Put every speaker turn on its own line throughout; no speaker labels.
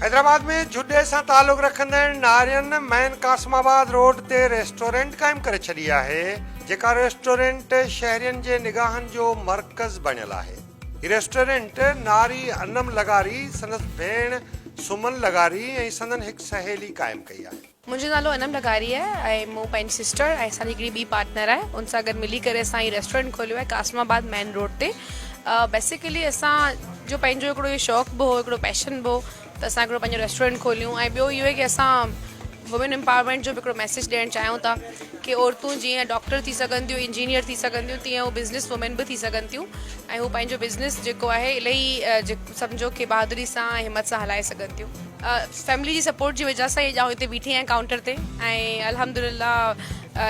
حيدرآباد ۾ جهڏي سان تعلق رکندڙ نارين مين قاسم آباد روڊ تي ريسٽورنٽ قائم ڪري ڇڏي آهي، جيڪا ريسٽورنٽ شهرين جي نگاهن جو مرڪز بڻيل آهي. هي ريسٽورنٽ ناري انم لغاري، سندس ڀيڻ سمن لغاري ۽ سندن هڪ سهيلي قائم ڪئي آهي.
منهنجو نالو انم لغاري آهي ۽ مون پنهنجي سسٽر ۽ اسان جي هڪڙي ٻي پارٽنر آهي ان سان گڏ ملي ڪري اسان هي ريسٽورنٽ کوليو آهي قاسم آباد مين روڊ تي بيسيڪلي اسان جو پنهنجو هڪڙو اهو شوق به هو هڪڙو پيشن به هو ته اسان هڪڙو پنهنجو ريسٽورنٽ کوليون ۽ ٻيو اهو آهي ڪي اسان وومين امپاورمينٽ جو به هڪڙو ميسيج ڏيڻ چاهيون ٿا ڪي عورتون جيئن ڊاڪٽر ٿي سگهن ٿيون انجنيئر ٿي سگهن ٿيون تيئن هو بزنس وومين به ٿي سگهن ٿيون ۽ هو پنهنجو بزنس جيڪو آهي الاهي سمجهو ڪي بهادري سان ۽ همت سان هلائي سگهن ٿيون. فيملي جي سپورٽ جي وجه سان ئي اڄ آئون هتي بيٺي آهيان ڪائونٽر تي ۽ الحمدلله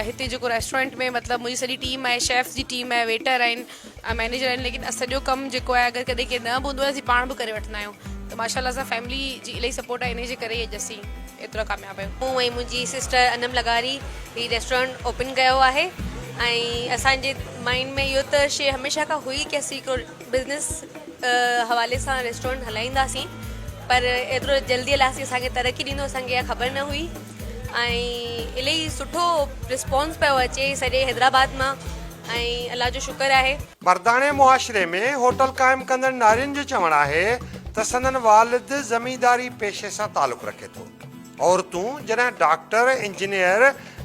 هتي جيڪو ريسٽورنٽ ۾ مطلب منهنجي سڄي ٽيم آهي شيف جي ٽيم آهي ويٽر آهن ۽ مئنيجر آهن ليڪن سڄو ڪم جيڪو آهي اگر ڪڏهن ڪير نه به هوندو آهي اسين پاڻ به ڪري وٺندا آهيون ته ماشاء الله سان فيملي جي الاهي سپورٽ آهي انهي جي ڪري ئي اڄ اسين ايترا ڪامياب آهيون.
مون ۽ منهنجي سسٽر انم لغاري هي ريسٽورنٽ اوپن ڪيو آهي ۽ اسان جي مائنڊ ۾ اهو ته شي هميشه کان هئي ڪي اسين هڪڙو بزنس حوالي سان ريسٽورنٽ هلائينداسين پر ايترو جلدي الله اسان کي ترقي ڏيندو اسان کي اها خبر نه هئي ۽ الاهي سٺو رسپانس پيو اچي سڄي حيدرآباد مان ۽ الله جو شڪر آهي.
مرداڻي معاشري ۾ هوٽل قائم ڪندڙ نارين جو چوڻ آهي ته سندن والد زمينداري پيشي سان تعلق رکي ٿو. عورتون جڏهن ڊاڪٽر، انجنيئر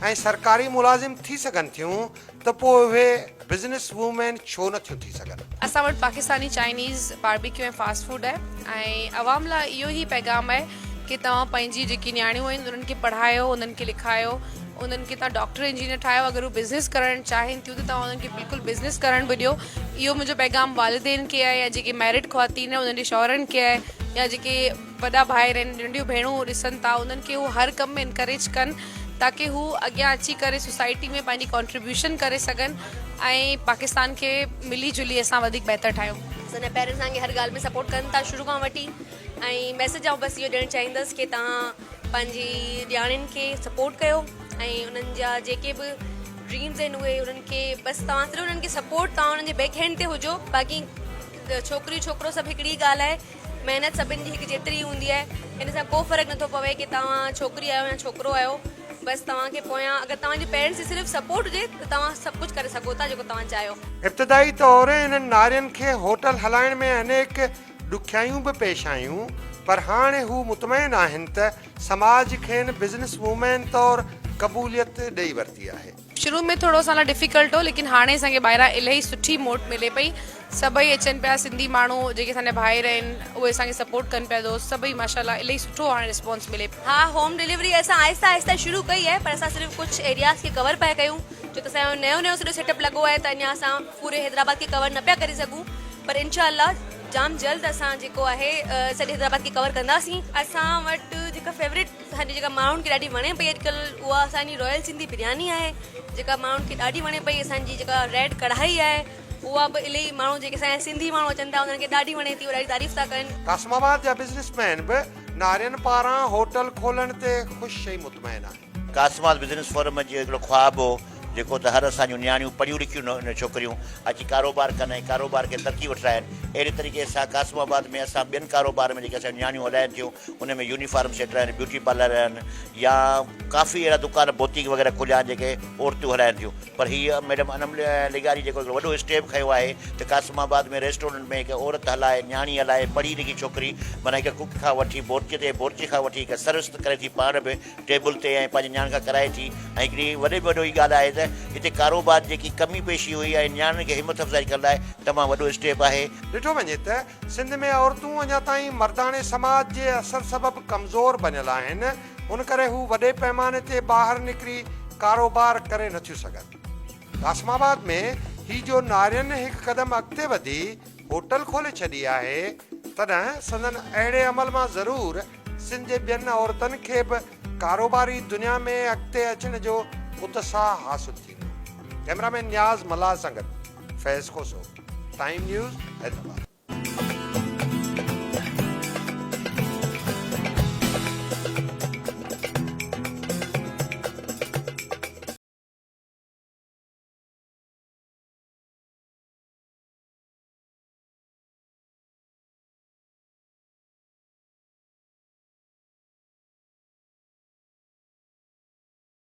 ۽ سرڪاري ملازم ٿي سگهن ٿيون ته پوء اهي بزنس وومين ڇو نه ٿيون ٿي سگهن؟
اسان وٽ Pakistani, Chinese, barbecue ۽ fast food آهي ۽ عوام لاء اهو ئي پيغام آهي ڪي توهان پنهنجي جيڪي نياڻيون آهن انهن کي پڙهايو انهن کي لکايو انهن کي توهان ڊاڪٽر انجنيئر ٺاهيو اگر هو بزنس ڪرڻ چاهين ٿيون ته توهان انهن کي بلڪل بزنس ڪرڻ به ڏيو اهو منهنجو پيغام والدين کي آهي يا جيڪي ميرڊ خواتين آهن انهن جي شوهرن کي آهي يا جيڪي وڏا ڀائر آهن ننڍيون ڀيڻون ڏسن ٿا انهن کي هو هر ڪم ۾ انڪريج ڪن تاڪه هو اڳيان اچي ڪري سوسائٽي ۾ پنهنجي ڪانٽريبيوشن ڪري سگهن ۽ پاڪستان کي ملي جلي اسان وڌيڪ بهتر ٺاهيون.
اسان جا پيرنٽس اسان کي هر ڳالهه ۾ سپورٽ ڪن ٿا شروع کان وٺي ۽ ميسيج آئون بس اهو ڏيڻ چاهيندس ڪي توهان پنهنجي نياڻين کي سپورٽ ڪيو ۽ انهن جا جيڪي به ڊريمز آهن اهي انهن کي بس توهان صرف انهن کي سپورٽ توهان انهن جي بيڪ هينڊ تي هجو باقي ڇوڪريون ڇوڪرو سڀ هڪڙي ڳالهه آهي محنت سڀن جي هڪ جيتري ئي هوندي آهي ان سان ڪو فرق نٿو پوي ڪي توهان ڇوڪري آهيو يا ڇوڪرو آهيو بس توهان کي پويان اگر توهان جي پيرنٽس جي صرف سپورٽ هجي ته توهان سڀ ڪجهه ڪري سگهو ٿا جيڪو توهان چاهيو.
ابتدائي طور انهن نارين کي هوٽل هلائڻ ۾ انيڪ ڏکيائيون به پيش آيون پر هاڻي هو مطمئن آهن ته سماج کين بزنس وومين طور قبوليت ڏئي ورتي آهي.
شروع ۾ ٿورو اسان لاء ڊفيڪلٽ هو ليڪن هاڻي اسان کي ٻاهران الاهي سٺي موٽ ملي پئي سڀئي اچن پيا سنڌي ماڻهو جيڪي اسان جا ڀائر آهن اهي اسان کي سپورٽ ڪن پيا دوست سڀئي ماشاء الله الاهي سٺو هاڻي رسپانس ملي پيو.
ها هوم ڊليوري اسان آهستي آهستي شروع ڪئي آهي پر اسان صرف ڪجهه ايرياز کي ڪور پيا ڪيون ڇو ته اسان جو نيو نيو سڄو سيٽ اپ لڳو آهي ته اڃا اسان پوري حيدرآباد کي ڪور نه پيا ڪري سگهون پر انشاء الله جام جلد اسان جيڪو آهي سڄي حيدرآباد کي ڪور ڪنداسين. اسان وٽ جيڪا فيوريٽ اسان جي جيڪا ماڻهن کي ڏاڍي وڻي پئي اڄڪلهه اها اسان جي رائل سنڌي برياني آهي جيڪا ماڻهن کي ڏاڍي وڻي پئي اسان جي جيڪا ريڊ ڪڙهائي آهي اها به الائي ماڻهو جيڪي اسان جا سنڌي ماڻهو اچن ٿا انهن کي ڏاڍي وڻي ٿي اهي ڏاڍي تعريف ٿا ڪن.
قاسم آباد جا بزنس مين به نارين پاران هوٽل کولڻ تي خوش ۽ مطمئن آهن.
قاسم آباد بزنس فورم جو هڪڙو خواب هو جيڪو ته هر اسان جون نياڻيون پڙهيون لکيون ڇوڪريون اچي ڪاروبار ڪن ۽ ڪاروبار کي ترقي وٺرائن اهڙي طريقي سان قاسم آباد ۾ اسان ٻين ڪاروبار ۾ جيڪي اسان جون نياڻيون هلائن ٿيون ان ۾ يونيفارم سينٽر آهن بيوٽي پارلر آهن يا ڪافي اهڙا دڪان بوتيڪ وغيره کليا آهن جيڪي عورتون هلائن ٿيون پر هي ميڊم انم لغاري جيڪو هڪڙو وڏو اسٽيپ کنيو آهي ته قاسم آباد ۾ ريسٽورنٽ ۾ هڪ عورت هلائي نياڻي هلائي پڙهي لکي ڇوڪري معنيٰ هڪ ڪڪ کان وٺي بورچي تي بورچي کان وٺي هڪ سروس ڪري ٿي پاڻ به ٽيبل تي ۽ پنهنجي نياڻين کان ڪرائي ٿي ۽ هڪڙي وڏي ۾ وڏو هي ڳالهه آهي ته هتي ڪاروبار جي جيڪي ڪمي پيشي هئي ۽ نياڻين کي همٿ افزائي ڪرڻ لاء تمام وڏو اسٽيپ آهي.
ڏٺو وڃي ته سنڌ ۾ عورتون اڃا تائين مرداڻي سماج جي اثر سبب ڪمزور بنيل آهن، ان ڪري هو وڏي پئماني تي ٻاهر نڪري ڪاروبار ڪري نٿيون سگهن. قاسم آباد ۾ هي جو نارين هڪ قدم اڳتي وڌي هوٽل کولي ڇڏي آهي، تڏهن سندن اهڙي عمل مان ضرور سنڌ جي ٻين عورتن کي به ڪاروباري دنيا ۾ اڳتي اچڻ جو اتساهه حاصل ٿيندو. ڪئميرا مين نياز ملاح سان گڏ فيض کوسو، ٽائيم نيوز، حيدرآباد.